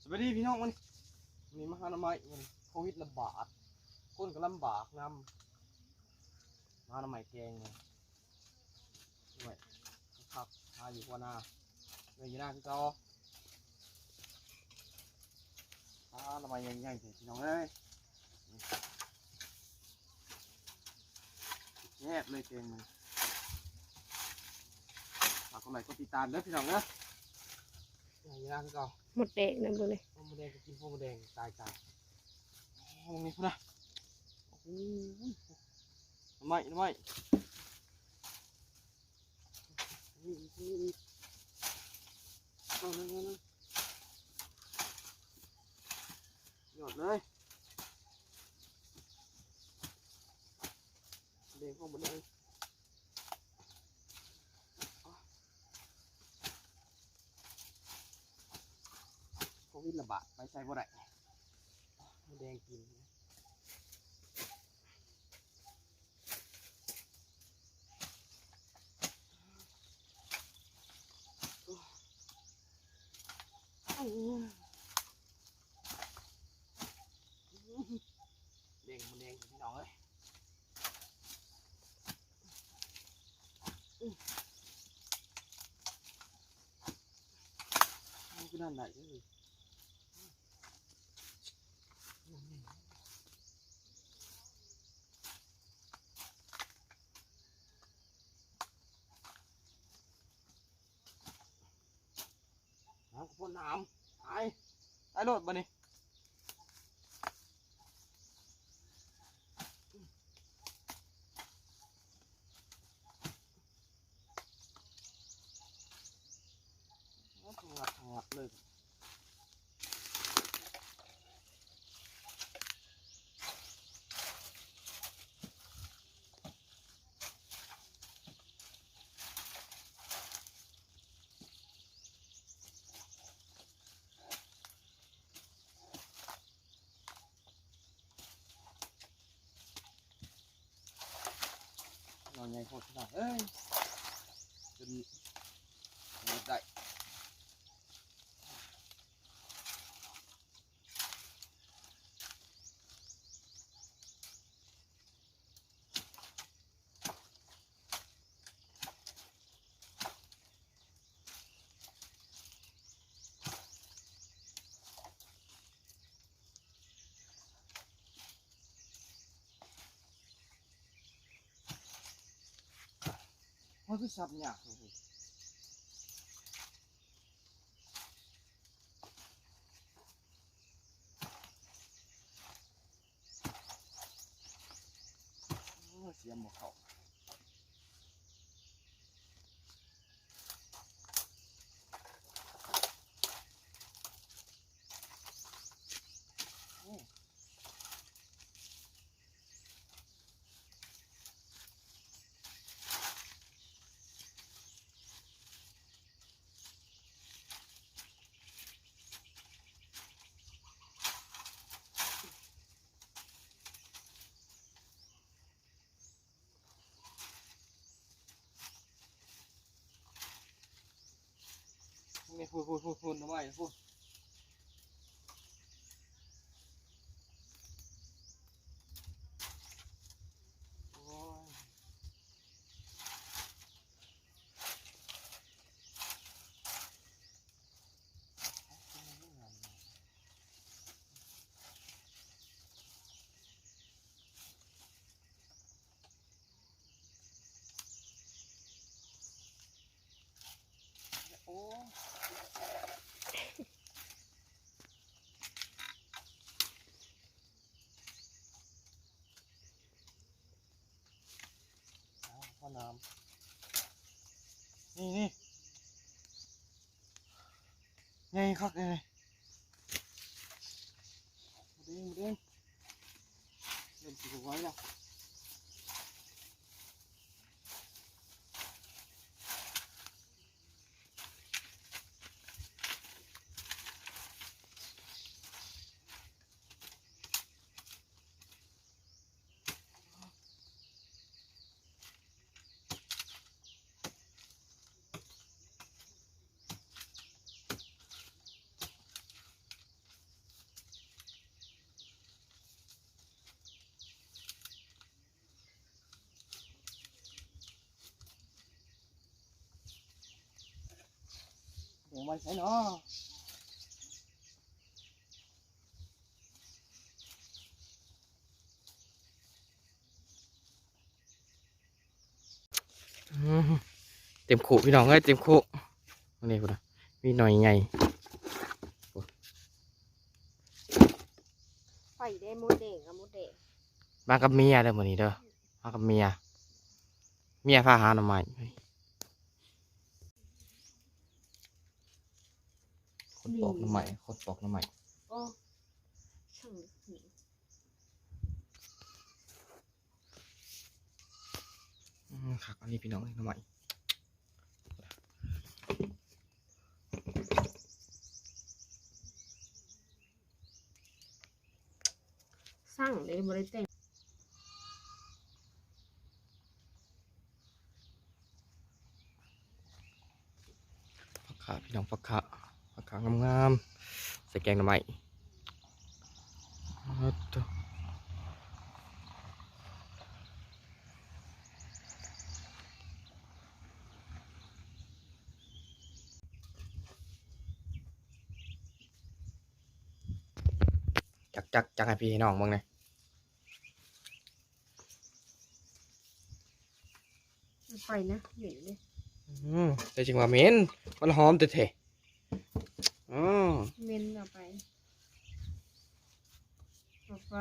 ສະບາຍດີພີ່ນ້ອງ ມື້ນີ້ ມື້ນີ້ມາຫາໜໍ່ໄມ້ ມື້ນີ້ໂຄວິດລະບາດ ຄົນກໍລຳບາກນຳ ມາຫາໜໍ່ໄມ້ແກງ ໂອ້ຍ ຄັກ ຫາຢູ່ຫົວນາ ເອີ ຢູ່ນາຄືເກົ່າ ອ່າ ໜໍ່ໄມ້ໃຫຍ່ໆ ເດີພີ່ນ້ອງເອີຍ ແຊບເລີຍແກງມັນ ຝາກກົດໄລກົດຕິດຕາມເດີພີ່ນ້ອງເດີ ຢູ່ນາຄືເກົ່າ ມົດແດງນຳເບິ່ງນີ້ ໂອ້ ມົດແດງກໍກິນ ໂອ້ ມົດແດງ ຕາຍ ຕາຍ ໂອ້ ເບິ່ງນີ້ພຸ້ນນະ ໂອ້ຍ ໜໍ່ໄມ້ ໜໍ່ໄມ້ ນີ້ອີກ ນີ້ອີກ ເອົາ ນັ້ນໆ ຍອດເລີຍ ແດງ ໂອ້ ໝົດແດງ ໂຄວິດລະບາດ ໄປໃສບໍ່ໄດ້ ໝົດແດງກິນ ແດງ ແດງ ພີ່ນ້ອງເອີຍ ອື ເອົາຄືນັ້ນໄດ້ເດີ. ນ້ຳກໍພົ້ນນ້ຳ ຕາຍ ຕາຍໂລດບາດນີ້ ໂອ້ ທັງຫງັດທັງຫງັດເລີຍ. ໜໍ່ໃຫຍ່ໂພດພີ່ນ້ອງເອີຍ ຈົນເຮັດໄດ້. ໂອ້ຍ ຄືສັບຍາກແທ້. ໂອ້ຍ ສຽມບໍ່ເຂົ້າ. ໂອ້ ນີ້ ພຸ້ນໆໆໆ ໜໍ່ໄມ້ພຸ້ນ ໂອ້ຍ. ໂອ້ ເອົາ ພໍນ້ຳ ນີ້ໆ ໃຫຍ່ຄັກເດ. ໝົດແດງ ໝົດແດງ ເລີ່ມຊິບໍ່ໄຫວແລ້ວ. ໄວ້ໃສເນາະ? ອືມ ເຕັມຄຸພີ່ນ້ອງເອີຍ ເຕັມຄຸ. ນີ້ພຸ້ນນະ ມີໜ່ວຍໃຫຍ່. ໄປເດ້ ມົດແດງກັບມົດແດງ. ມາກັບເມຍເດີມື້ນີ້ເດີ ມາກັບເມຍ. ເມຍພາຫາໜໍ່ໄມ້. ຄົນປອກໜໍ່ໄມ້ ຄົນປອກໜໍ່ໄມ້. ໂອ້ ອືມ ຄັກອັນນີ້ພີ່ນ້ອງເອີຍ ໜໍ່ໄມ້. ສ້າງເດ້ ບໍ່ໄດ້ແຕ່ງ. ຜັກຂາພີ່ນ້ອງ ຜັກຂາ ຜັກຂາງາມໆ ໃສ່ແກງໜໍ່ໄມ້. ຈັກໆ ຈັກໃຫ້ພີ່ໃຫ້ນ້ອງເບິ່ງແດ່. ໄປນະ ເໝັນເດ້. ອືມ ແຕ່ຈັ່ງວ່າເໝັນ ມັນຫອມແທ້ໆ. ອືມ ເໝັນ ເອົາໄປ ເອົາໄປ.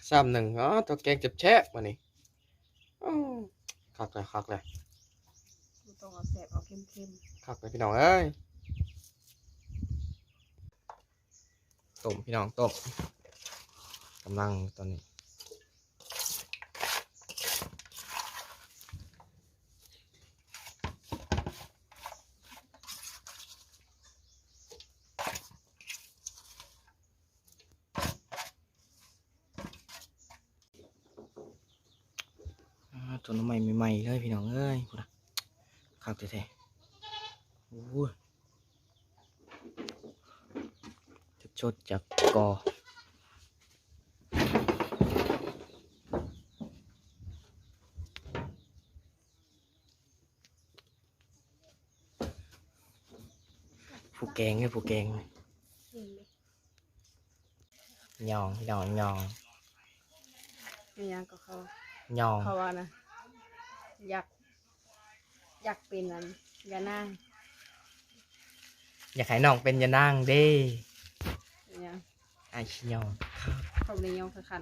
ຊາມໜຶ່ງ ອໍ ຕົວແກງແຊບໆ ບາດນີ້. ໂອ້ ຄັກແລ້ວ ຄັກແລ້ວ. ບໍ່ຕ້ອງເອົາແຊບ ເອົາເຄັມໆ. ຄັກເລີຍພີ່ນ້ອງເອີຍ. ຕົ້ມພີ່ນ້ອງ ຕົ້ມ ກຳລັງຕອນນີ້. ອາ ຕົ້ນໜໍ່ໄມ້ໃໝ່ໆ ເລີຍພີ່ນ້ອງເອີຍ ພຸ້ນນະ ຄັກແທ້ໆ. ໂອ້ຍ ສົດໆ ຈາກກໍ. ຜູ້ແກງເດ້ ຜູ້ແກງ. ຍອງ ຍອງ ຍອງ. ອີຫຍັງກໍເຂົາ ຍອງ ເຂົາວ່ານະ ຢາກ ຢາກເປັນອັນ ຍານາງ. ຢາກໃຫ້ນ້ອງເປັນຍານາງເດ້. ອີຫຍັງ? ອ້າຍຊິຍອງ. ເຂົາບໍ່ໄດ້ຍອງຄືກັນ.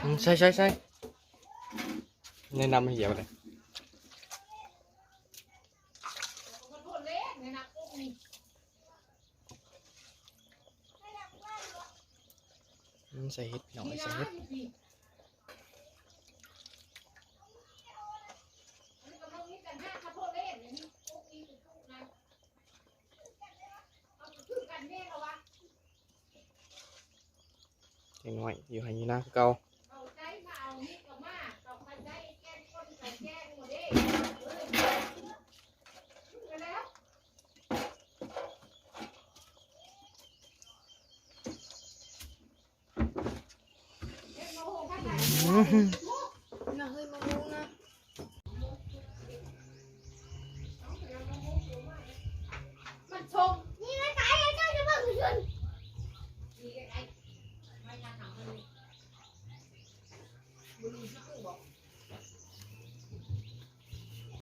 ອືມ ໃສ່ ໃສ່ ໃສ່. ແນະນຳໃຫ້ເຫັນເລີຍ. ອືມ ໃສ່ເຫັດ ພີ່ນ້ອງເອີຍ ໃສ່ເຫັດ. ເດັກນ້ອຍຢູ່ໄຮ່ຢູ່ນາຄືເກົ່າ.